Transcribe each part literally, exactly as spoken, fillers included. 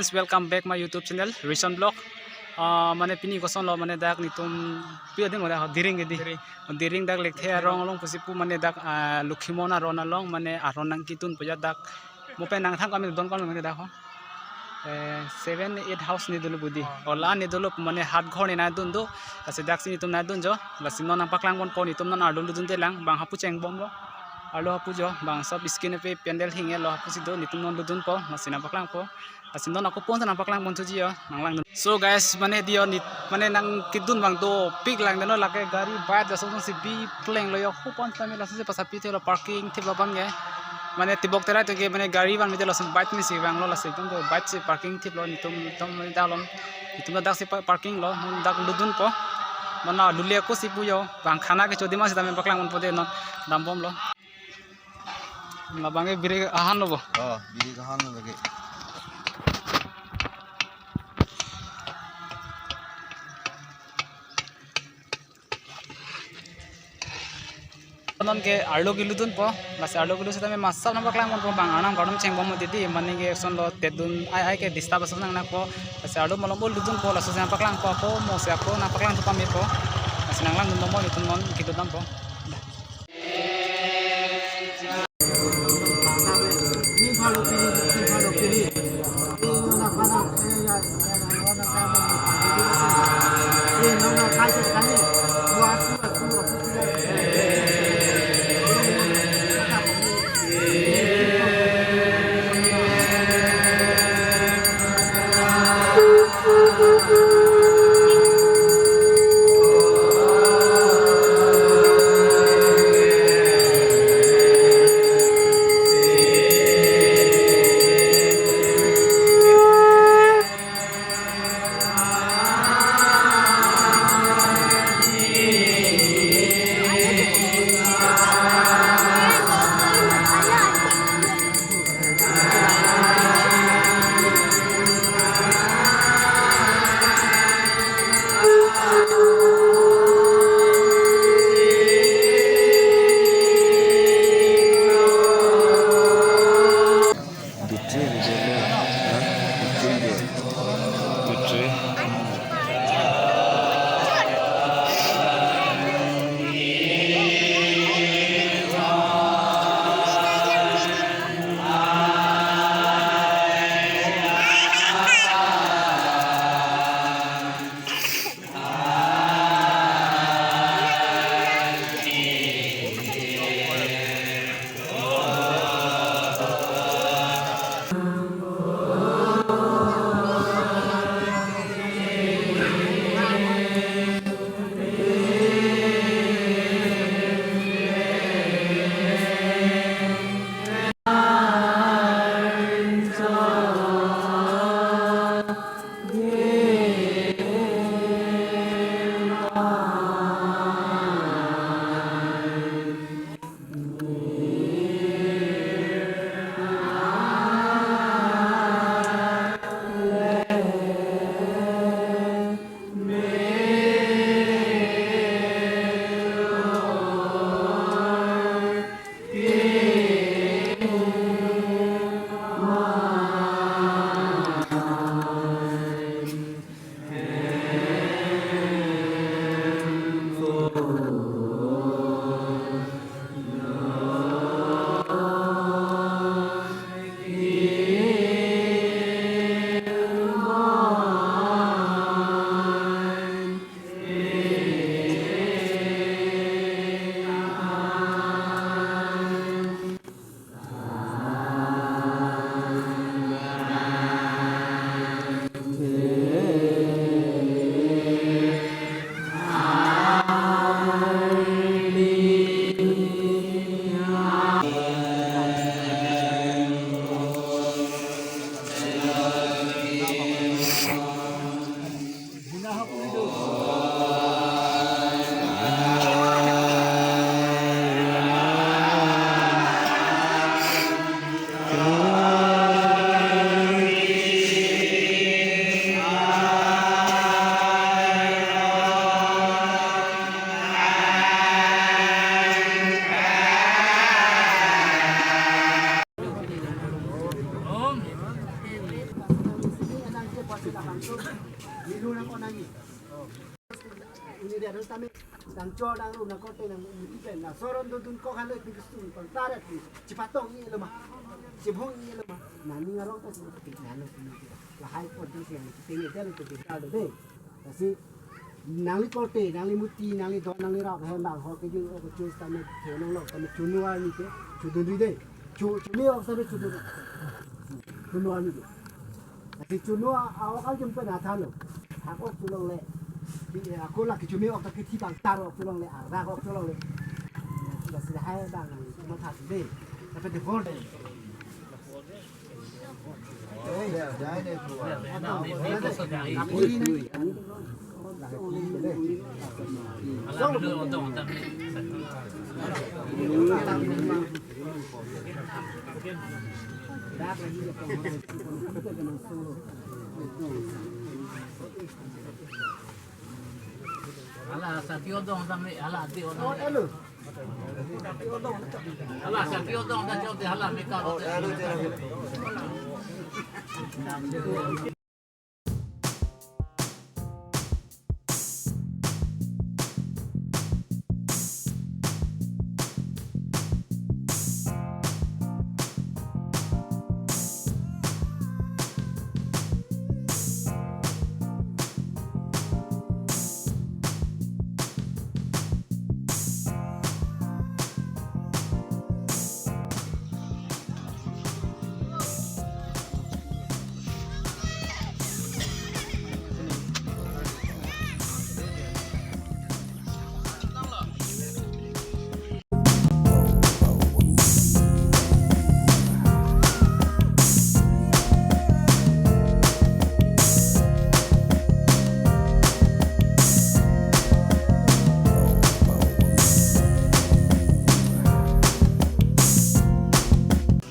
Welcome back my YouTube channel, Rison Vlog. Ah, mane pini kosonlo, mane dak netum pi adin mo dak, Diring ke di. Diring. Diring dak Lekthe arong along pusi pu, mane dak, ah, Lokhimon aron along, mane aron nangkedunpo ajat dak. Mo pen nangthan kami don kami mane dak ho. Eh, seven, eight house ni dolo budi. Oh. Ola ni dolo mane hat ghor ni nangdun do. Lasi dak si netum nangdunjo. Lasi non nangpaklang ponpo, netum non arlo ludunde lang, bang hapu chengbomlo. Arlo hapu jo, bang sob skin pe pandal hingelo, hapusi do, netum non ludunpo, lasi nangpaklangpo. Lasi non ako pon nangpaklang ponthuji jo, nanglangdun. So guys, mane di jo, nit, mane nangkedun abang dopik lang deno, lake gari bike laso si bi plenglo jo, ako pon tame laso si pasapi thelo, parking thiplo abang ke. Mane tibok terai to ke, mane gari abang mete laso bike mesi abang lo, lasi ekdom do bike si parking thiplo, netum, netum mane dalom. Netum dak si pa-, parking lo, dak ludunpo. Mane lule ako si pu jo, bang khana kecho dima sitame paklang ponpo de non, dambomlo. Labang ke birik ahan lo bo. Oh, birik ahan lo lagi. Non ke arlo keludunpo, lasi arlo kelu sitame masa nangpaklang ponpo, bang arnam kardom chengbom mo didi, mane ke kosonlo, tedun ai ai ke disturb ason nangnangpo, lasi arlo malombo ludunpo, laso si nangpaklangpo, ako mo si ako nangpaklang thu pamepo, lasi nanglangdun mo, netum non keludunpo. Ini dia, nang tame, nang chor, nang rum, nang korte, nang muti pen, nang soron dodun kok halo, ipin kestu, pang tarat ni, chipatong ni lo ma, chibhong ni lo ma, nang ning arong ta si, nang lo sini. Lahai korte si, nang tinggi dia lo tu kita lo deh. Lasi, nangli korte, nangli muti, nangli do, nangli rap, hem bang, ho kejung, o kejung, tame, the nang lo, tame chunu arni ke, chudun ri deh. Chu, chunu ok tame chudun. Chunu arni ke. Lasi chunu a, a ok aljum pen athan lo. Hak ok cholongle. Di, eh, ako la kechumi ok ta kethi bang tar ok cholongle, ardak ok cholongle. Lasi lahai bang matha si deh. Tapi de bol deh. Hala, sati odong tame, hala, ati odong. Hala, sati odong tame, hala, meka.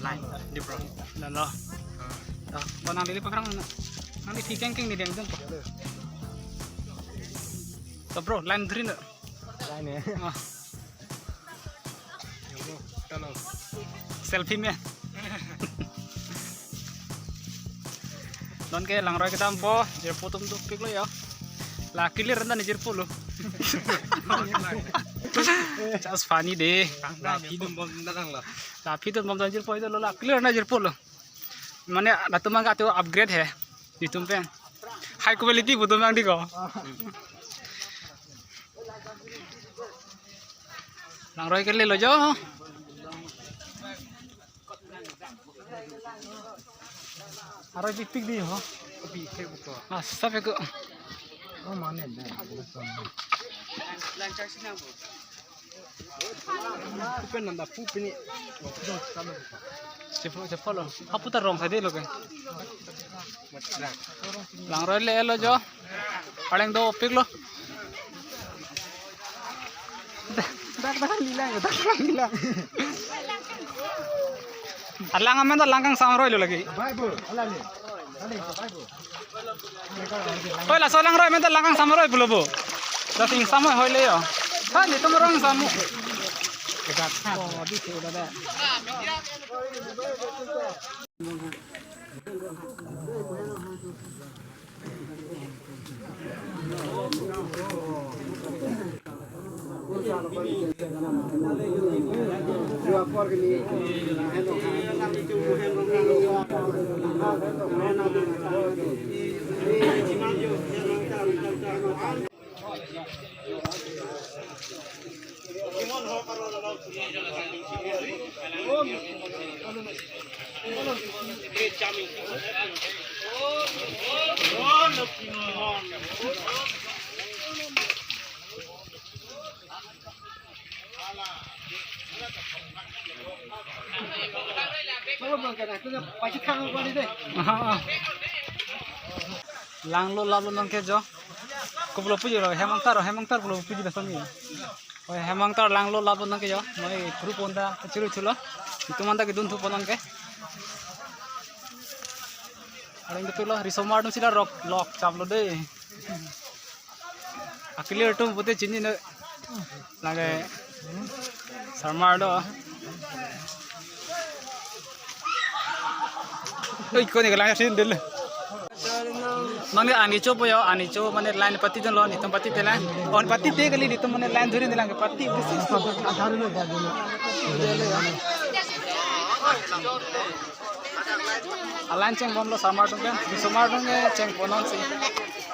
Line, di bro. Lalo. Ah, ko nang dili pakrang, nang di thikeng keng ni deng dong ko. To bro, line three na. Line ya. Ah. Selfie me. Non ke langroi kedampo, jirpo atum dopiklo ya. La clear na jirpo lo. Just funny deh. La pidum bom na lang la. La pidum bom jirpo itu lo, la clear na jirpo lo. Mane latum angka tu upgrade he. Itum pen. High quality photo mang di ko. Langroi ke lelo jo. Aroi pikpik di ho. Ah, stop ko. Oh, mane deh. Pen nanda pu pini. Cepho, cepho lo. Hapu ta rong sade lo ke. Langroi lelo jo. Arleng dopiklo. Dak, dak, lilang, dak, dak, lilang. Alang amen ta langkang samroi lo lagi. Bai bo, alang ni. Alang, bai bo. Oi, laso langroi amen ta langkang samroi pulo bo. Lasi ingsamoi hoi le yo. Ha, netum rong samu. Oh, di tu dah. Aha, ah. Langlo laplo nang ke jo. Ko pulo puji lo, Hemang Tar, Hemang Tar pulo puji lo sami. Oi, Hemang Tar langlo laplo nang ke jo. Moi group onda kachuru chulo. Itum anda kedun thupo nang ke. Areng betul lo, risomar dong sila rok, lok chaplo deh. Akili atum pute chini ne. Lage sarmar do. Oi, koni kalang sin dil. Mane ani chopo yo, ani cho mane line pati dunlo, netum pati te line. On pati te kali, netum mane line dhuri nilang pati. A-line chengbomlo osomar atum pen, osomar atum ke chengponlongsi.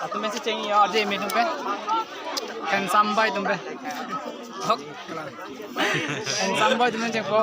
Latum pensi cheng yo, arje me atum pen. Handsome boy atum pen. Hok. Handsome boy atum pen chengpo.